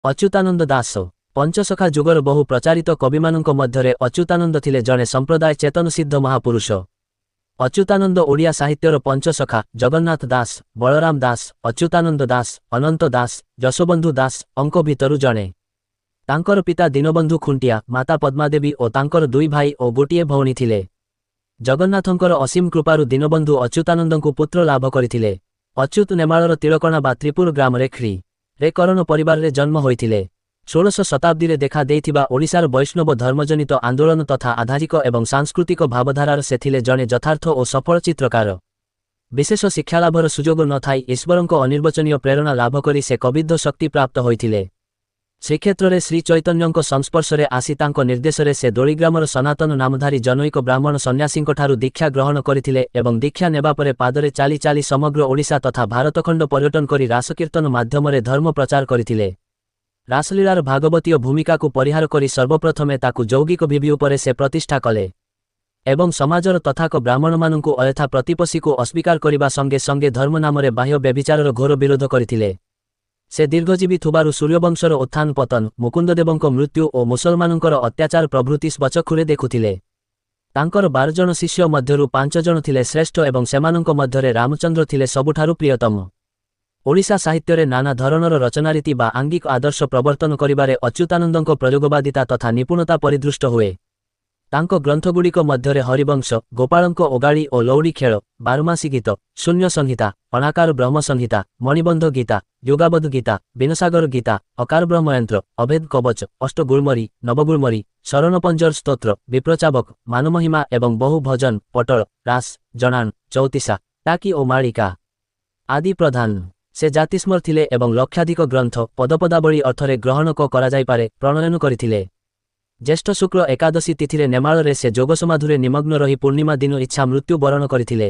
ଅଚ୍ୟୁତାନନ୍ଦ ଦାସ। ପଞ୍ଚସଖା ଯୁଗର ବହୁ ପ୍ରଚାରିତ କବିମାନଙ୍କ ମଧ୍ୟରେ ଅଚ୍ୟୁତାନନ୍ଦ ଥିଲେ ଜଣେ ସମ୍ପ୍ରଦାୟ ଚେତନସିଦ୍ଧ ମହାପୁରୁଷ। ଅଚ୍ୟୁତାନନ୍ଦ ଓଡ଼ିଆ ସାହିତ୍ୟର ପଞ୍ଚସଖା ଜଗନ୍ନାଥ ଦାସ, ବଳରାମ ଦାସ, ଅଚ୍ୟୁତାନନ୍ଦ ଦାସ, ଅନନ୍ତ ଦାସ, ଯଶୋବନ୍ଧୁ ଦାସ ଙ୍କ ଭିତରୁ ଜଣେ। ତାଙ୍କର ପିତା ଦୀନବନ୍ଧୁ ଖୁଣ୍ଟିଆ, ମାତା ପଦ୍ମାଦେବୀ ଓ ତାଙ୍କର ଦୁଇ ଭାଇ ଓ ଗୋଟିଏ ଭଉଣୀ ଥିଲେ। ଜଗନ୍ନାଥଙ୍କର ଅସୀମ କୃପାରୁ ଦୀନବନ୍ଧୁ ଅଚ୍ୟୁତାନନ୍ଦଙ୍କୁ ପୁତ୍ର ଲାଭ କରିଥିଲେ। ଅଚ୍ୟୁତ ନେମାଳର ତିଳକଣା ବା ତ୍ରିପୁର ଗ୍ରାମରେ ଖ୍ରୀ ରେ କରଣ ପରିବାରରେ ଜନ୍ମ ହୋଇଥିଲେ। ଷୋଡ଼ଶ ଶତାବ୍ଦୀରେ ଦେଖା ଦେଇଥିବା ଓଡ଼ିଶାର ବୈଷ୍ଣବ ଧର୍ମଜନିତ ଆନ୍ଦୋଳନ ତଥା ଆଧାରିକ ଏବଂ ସାଂସ୍କୃତିକ ଭାବଧାରାର ସେ ଥିଲେ ଜଣେ ଯଥାର୍ଥ ଓ ସଫଳ ଚିତ୍ରକାର। ବିଶେଷ ଶିକ୍ଷାଲାଭର ସୁଯୋଗ ନଥାଇ ଈଶ୍ୱରଙ୍କ ଅନିର୍ବଚନୀୟ ପ୍ରେରଣା ଲାଭ କରି ସେ କବିତ୍ୱ ଶକ୍ତି ପ୍ରାପ୍ତ ହୋଇଥିଲେ। ଶ୍ରୀକ୍ଷେତ୍ରରେ ଶ୍ରୀଚୈତନ୍ୟଙ୍କ ସଂସ୍ପର୍ଶରେ ଆସି ତାଙ୍କ ନିର୍ଦ୍ଦେଶରେ ସେ ଦୋଳିଗ୍ରାମର ସନାତନ ନାମଧାରୀ ଜନୈକ ବ୍ରାହ୍ମଣ ସନ୍ନ୍ୟାସୀଙ୍କଠାରୁ ଦୀକ୍ଷା ଗ୍ରହଣ କରିଥିଲେ ଏବଂ ଦୀକ୍ଷା ନେବା ପରେ ପାଦରେ ଚାଲି ଚାଲି ସମଗ୍ର ଓଡ଼ିଶା ତଥା ଭାରତଖଣ୍ଡ ପର୍ଯ୍ୟଟନ କରି ରାସକୀର୍ତ୍ତନ ମାଧ୍ୟମରେ ଧର୍ମ ପ୍ରଚାର କରିଥିଲେ। ରାସଲୀଳାର ଭାଗବତୀୟ ଭୂମିକାକୁ ପରିହାର କରି ସର୍ବପ୍ରଥମେ ତାକୁ ଯୌଗିକ ଭିଭି ଉପରେ ସେ ପ୍ରତିଷ୍ଠା କଲେ ଏବଂ ସମାଜର ତଥାକ ବ୍ରାହ୍ମଣମାନଙ୍କୁ ଅୟଥା ପ୍ରତିପଶିକୁ ଅସ୍ୱୀକାର କରିବା ସଙ୍ଗେ ସଙ୍ଗେ ଧର୍ମ ନାମରେ ବାହ୍ୟ ବ୍ୟଭିଚାରର ଘୋର ବିରୋଧ କରିଥିଲେ। ସେ ଦୀର୍ଘଜୀବୀ ଥିବାରୁ ସୂର୍ଯ୍ୟବଂଶର ଉତ୍ଥାନ ପତନ, ମୁକୁନ୍ଦଦେବଙ୍କ ମୃତ୍ୟୁ ଓ ମୁସଲମାନଙ୍କର ଅତ୍ୟାଚାର ପ୍ରଭୃତି ସ୍ୱଚକ୍ଷୁରେ ଦେଖୁଥିଲେ। ତାଙ୍କର 12 ଜଣ ଶିଷ୍ୟ ମଧ୍ୟରୁ 5 ଜଣ ଥିଲେ ଶ୍ରେଷ୍ଠ ଏବଂ ସେମାନଙ୍କ ମଧ୍ୟରେ ରାମଚନ୍ଦ୍ର ଥିଲେ ସବୁଠାରୁ ପ୍ରିୟତମ। ଓଡ଼ିଶା ସାହିତ୍ୟରେ ନାନା ଧରଣର ରଚନାରୀତି ବା ଆଙ୍ଗିକ ଆଦର୍ଶ ପ୍ରବର୍ତ୍ତନ କରିବାରେ ଅଚ୍ୟୁତାନନ୍ଦଙ୍କ ପ୍ରୟୋଗବାଦିତା ତଥା ନିପୁଣତା ପରିଦୃଷ୍ଟ ହୁଏ। ତାଙ୍କ ଗ୍ରନ୍ଥଗୁଡ଼ିକ ମଧ୍ୟରେ ହରିବଂଶ, ଗୋପାଳଙ୍କ ଓଗାଳି ଓ ଲଉଡ଼ି ଖେଳ, ବାରମାସୀ ଗୀତ, ଶୂନ୍ୟ ସଂହିତା, ଅଣାକାର ବ୍ରହ୍ମ ସଂହିତା, ମଣିବନ୍ଧ ଗୀତା, ଯୋଗାବଧ ଗୀତା, ବିନସାଗର ଗୀତା, ଅକାର ବ୍ରହ୍ମୟନ୍ତ୍ର, ଅଭେଦ କବଚ, ଅଷ୍ଟଗୁଳ୍ମରୀ, ନବଗୁଳ୍ମରୀ, ଶରଣପଞ୍ଜର ସ୍ତୋତ୍ର, ବିପ୍ରଚାବକ, ମାନମହିମା ଏବଂ ବହୁ ଭଜନ, ପଟଳ, ରାସ, ଜଣାଣ, ଚଉତିଶା, ଟାକି ଓ ମାଳିକା ଆଦି ପ୍ରଧାନ। ସେ ଜାତିସ୍ମର ଥିଲେ ଏବଂ ଲକ୍ଷାଧିକ ଗ୍ରନ୍ଥ ପଦପଦାବଳୀ ଅର୍ଥରେ ଗ୍ରହଣ କରାଯାଇପାରେ ପ୍ରଣୟନ କରିଥିଲେ। ଜ୍ୟେଷ୍ଠ ଶୁକ୍ଳ ଏକାଦଶୀ ତିଥିରେ ନେମାଳରେ ସେ ଯୋଗସମାଧୁରେ ନିମଗ୍ନ ରହି ପୂର୍ଣ୍ଣିମା ଦିନ ଇଚ୍ଛା ମୃତ୍ୟୁ ବରଣ କରିଥିଲେ।